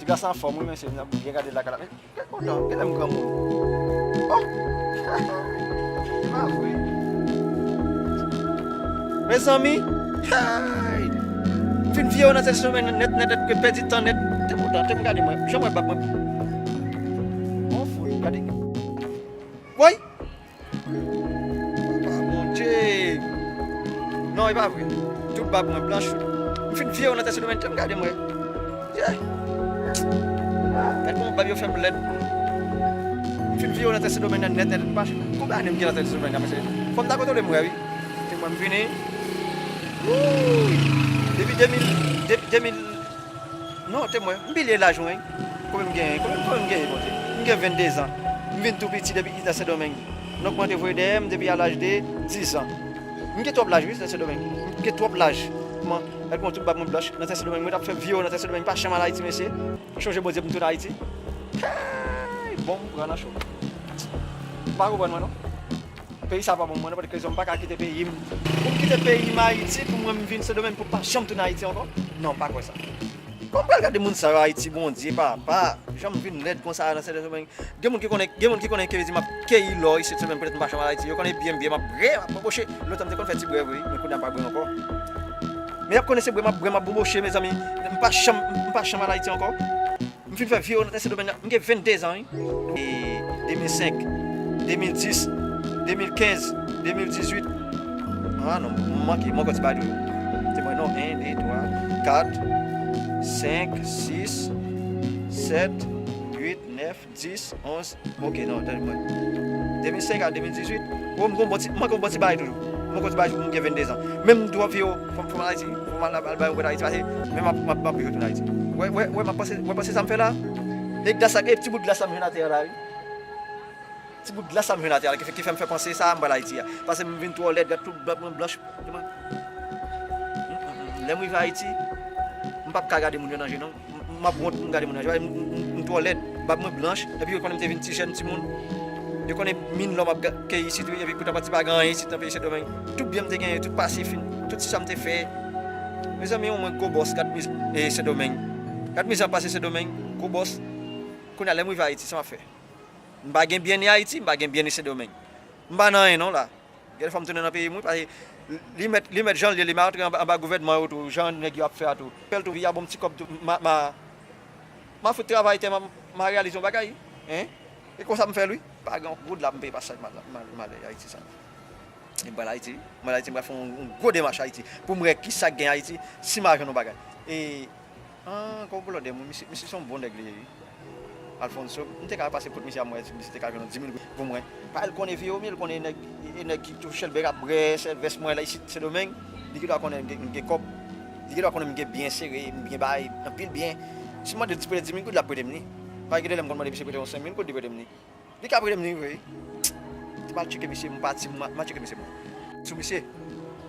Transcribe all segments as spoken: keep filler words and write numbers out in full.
Gras anfòm, wi, mesye, n ap byen gade lakay la. Men, kèl kontan, genlè m granmoun. Oh! Se pa vre. Mezanmi, hey! M fin vye w nan Sendomeng nèt, nèt, nèt, ke pèdi tan nèt. Te m kontan, te m gade mwen. Jan mwen bab mwen. Bon, fout, gade. Woy! Papa Bondye! Non, e pa vre. Tout bab mwen blanch. M fin vye w nan Sendomeng, te m gade mwen. Yeah! Gad kòman bab yo fè m lèd. M fin vye w nan Sendomeng nan nèt, nèt, nèt, pa. Konbyen ane m gen nan Sendomeng nan, mesye? Fò m ta kontwole m wè, wi. Se mwen m vini. Wouy! Depi de mil, de, de mil, non, te mwen, m bliye laj mwen. Konbyen m genyen? Konbyen, konbyen m genyen, Bondye? M gen venndezan. M vin tou piti depi isit nan Sendomeng. Nonm mwen te voye dèyè m depi a laj de dizan. M gen twòp laj, wi, nan Sendomeng. M gen twòp laj. Kòman? Gad kòman tout bab mwen blanch nan Sendomeng. Mwen t ap fè vye w nan Sendomeng, pa chanm al Ayiti, mesye. M chonje Bondye pou m tounen Ayiti. Hey, bon, m pran nan cho. M pa konprann mwen, non. Peyi sa pa bon mwen, non, paske m pa ka kite peyi m. Pou m kite peyi m Ayiti, pou mwen m vin Sendomeng, pou m pa janm tounen Ayiti ankò? Non, m pa kwè sa. Kòman m pral gade moun sa yo Ayiti, Bondye, papa? Jan m vin lèd konsa nan Sendomeng. Gen moun ki konnen, gen moun ki konnen ki vle di m ap keyi lò isit Sendomeng, petèt m pa janm al Ayiti. Yo konnen byen, byen, m ap brè, m ap boboche. Lontan m te konn fè ti brè vre, men kounye a m pa brè ankò. Men y ap konnen se brè m ap brè, m ap boboche, mezanmi. M pa janm, m pa janm al Ayiti ankò. M fin fè vye w nan Sendomeng nan. M gen venndezan, wi. E, de mil senk, de mil dis, de mil kenz, de mil dizuit. Ah non, m manke, m ankò ti bagay toujou. Se mwen non, en, de, twa, kat, senk, sis, sèt, uit, nèf, dis, onz. Ok, non, tande mwen. De mil senk a de mil dizuit. Oh, m gon bon ti, m manke yon bon ti bagay toujou. M ankò ti bagay toujou, m gen venndezan. Menm m twò vye, fò m, fò m al Ayiti, fò m al, al bay yon kote Ayiti, pase, men m ap, m ap, m ap toujou tounen Ayiti. Wè, wè, wè, m ap panse, wè panse sa m fè la. E glas la, e ti bout glas la m jwenn atè a la, wi. Ti bout glas sa m jwenn atè a la ki fè, ki fè m fè panse sa a, m pral Ayiti a. Paske m vin twò lèd, gad tout bab mwen blanch. Lè m rive Ayiti, m p ap ka gade moun yo nan je non. M, m ap wont pou m gade moun nan je. M, m, m, m twò lèd, bab mwen blanch, epi yo konnen m te vin ti jèn timoun. Yo konnen min lò m ap ga- keyi isit wi, epi poutan pati pa gen anyen isit nan peyi Sendomeng. Tout byen m te genyen, tout pase fin, tout sa m te fè. Mezanmi, yon mwen gwo bòs, gad miz- e Sendomeng. Gad mizè m pase Sendomeng, gwo bòs. Kounye a lè m rive Ayiti, sa m ap fè? M pa gen byen ni Ayiti, m pa gen byen ni Sendomeng. M pa nan anyen non la. Gen fò m tounen nan peyi m wi, paske li mèt, li mèt jan l ye, li mèt antre anba, anba gouvènman yo tou, jan nèg yo ap fè a tou. Fè l tou, y a bon m ti kòb tou, ma, ma, ma fout travay tè, ma, ma reyalize yon bagay, en. E konsa m fè l wi. Pa gen yon goud la m peye pasaj m al, m al, m al Ayiti sa. E m pral Ayiti, m al Ayiti, m pral fè yon, yon gwo demach Ayiti. Pou m wè kisa k gen Ayiti, si m a jwenn yon bagay. E Ah, kòm blòdè mwen, misye, misye se yon bon nèg li ye wi. Alfonso, m te ka pase kot misye a mwen, misye te ka jwenn yon di mil goud pou mwen. Pa l konnen vye omi, l konnen nèg, e nèg ki tou chèlbè k ap brè, sèl vès mwen la isit Sendomeng, li gen dwa konnen m gen, m gen kòb, li gen dwa konnen m gen byen sere, m gen bagay, anpil byen. Si m mande l ti prete di mil goud, l ap prete m li. Pa gen de lè m konn mande misye prete yon senk mil goud, li prete m li. Li ka prete m li vre. Ti mal tcheke misye, m pati, m mal tcheke misye mwen. Sou misye.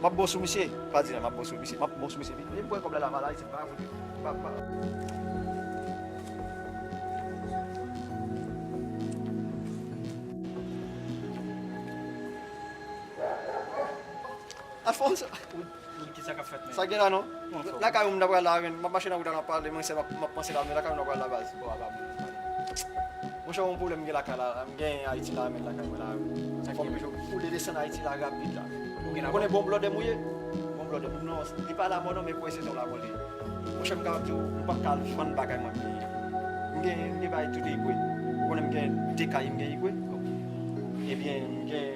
M ap bon sou misye. Pa di la, m ap bon sou misye. M ap bon sou misye. Li pran kòb la, la, la, li pa vre. Pa, pa. Alphonse. Wi, kisa k ap fèt, men? Sa gen la, non? Lakay ou m ta pral la, men, m ap mache nan wout la, n ap pale, mwen sèl m ap, m ap panse la, men lakay ou m ta pral la, baz. Bon, apa, bon. Monchè, yon pwoblèm m gen lakay la, m gen Ayiti la, men lakay mwen la, wi. Fò m toujou koule desann Ayiti la rapid la. Ou konnen bon blòdè m ou ye? Bon blòdè m, non, li pa la mò non, men kwen se ton la mò li ye. Monchè, m kapab di w, m p ap ka al vann bagay mwen peye. M gen, m gen bagay tout Igwe. Ou konnen m gen de kay, m gen Igwe. Ebyen, m gen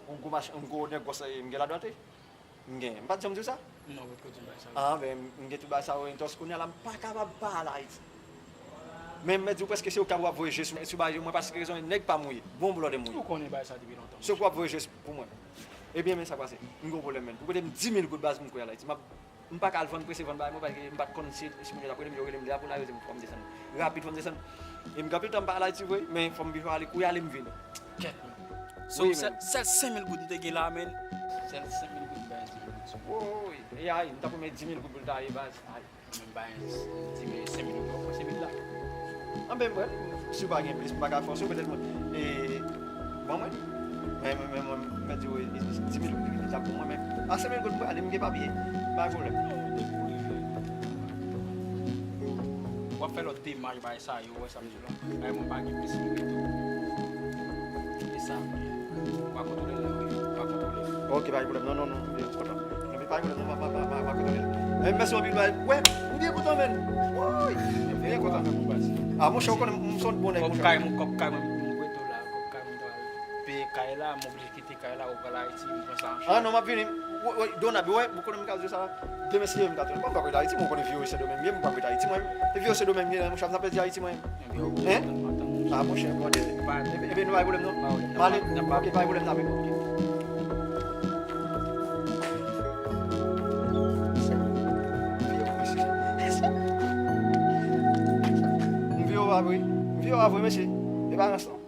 yon gwo machin, yon gwo nègòs, m gen ladwate. M gen, m pa t janm di w sa? Non, ou potko di m bagay sa yo. Ah, ben, m gen tout bagay sa yo, entos kounye a la, m pa kapab pa al Ayiti. Men m mèt di w prèske se yo k ap voye je sou, sou bagay yo, mwen paske rezon nèg pa m ou ye. Bon blòdè m ou ye. Ou konnen bagay sa depi lontan. Se yo k ap voye je pou mwen. Ebyen, men sa k pase. M gen yon pwoblèm, men. Pou prete m di mil goud baz pou m kouri al Ayiti. M ap, m pa ka al vann, prese vann bagay mwen, paske m pa t konn si, si moun yo t ap rele m, yo rele m deja pou la, yo di m fò m desann. Rapid, fò m desann. E m gen anpil tan m pa al Ayiti vre, men fò m vin ale, kouri ale m vini. Kèt, men. So, wi, sèl, men. Sèl senk mil goud m te gen la, men. Sèl senk mil goud, m bay di mil goud sou. Woy, e ay, m ta pwomèt di mil goud pou l ta ye baz. Ay. Mwen bay di mil, senk mil goud, w ap pran senk mil la. Anben, mwen, si w pa gen plis, m pa ka fòse w, petèt mwen. E, ban mwen. Men, men, men, mwen, mwen di w, e, e, di mil goud, li ta pou mwen, men. A senk mil goud, mwen ale, m gen papye. Pa gen pwoblèm. W ap fè lòt demach bagay sa yo, w wè sa m di w la. Bagay mwen pa gen plis li tou. E sa, w pa kontwole l, w pa kontwole l. Ok, pa gen pwoblèm. Non, non, non, m byen kontan. Epi pa gen pwoblèm, non, pa, pa, pa, pa, pa kontwole l. Men mèsi anpil, bay. Wè, m byen kontan, menn. Woy, m byen kontan. Ah, monchè, ou konnen m se yon bon nèg, monchè. Kòb kay mwen, kòb kay mwen, m prete w la, kòb kay mwen, m peye kay la, m oblije kite kay la, ou pral Ayiti, m pran sa an chaj. Ah, non, m ap vini. Woy, woy, Donab, wè, ou konnen m ka di sa. Demen si Dye vle m ka tounen. Bon, m pa ret Ayiti, mwen konnen vye Sendomeng ye, m pa ret Ayiti, mwen. E vye Sendomeng ye, monchè, m ta pèdi Ayiti, mwen. Hein? Ah, monchè, bon, Dye. Ebe, nou pa gen pwoblèm, non? M ale. Ok, pa gen pwoblèm, n ap vini. M vye w avwe, m vye w avwe, mesye. E pa rans, non.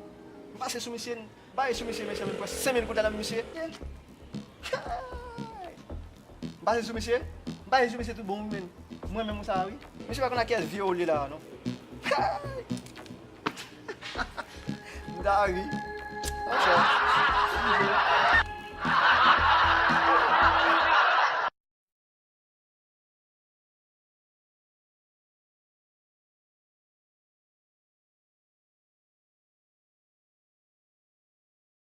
M pase sou misye, m pase sou misye, mesye, m pran senk mil goud la nan misye. M pase sou misye, m pase sou misye tout bon, wi, men. Mwen menm, sa, wi. Misye pa konn a kiyès vye ou li la, non. M ta ri. Monchè.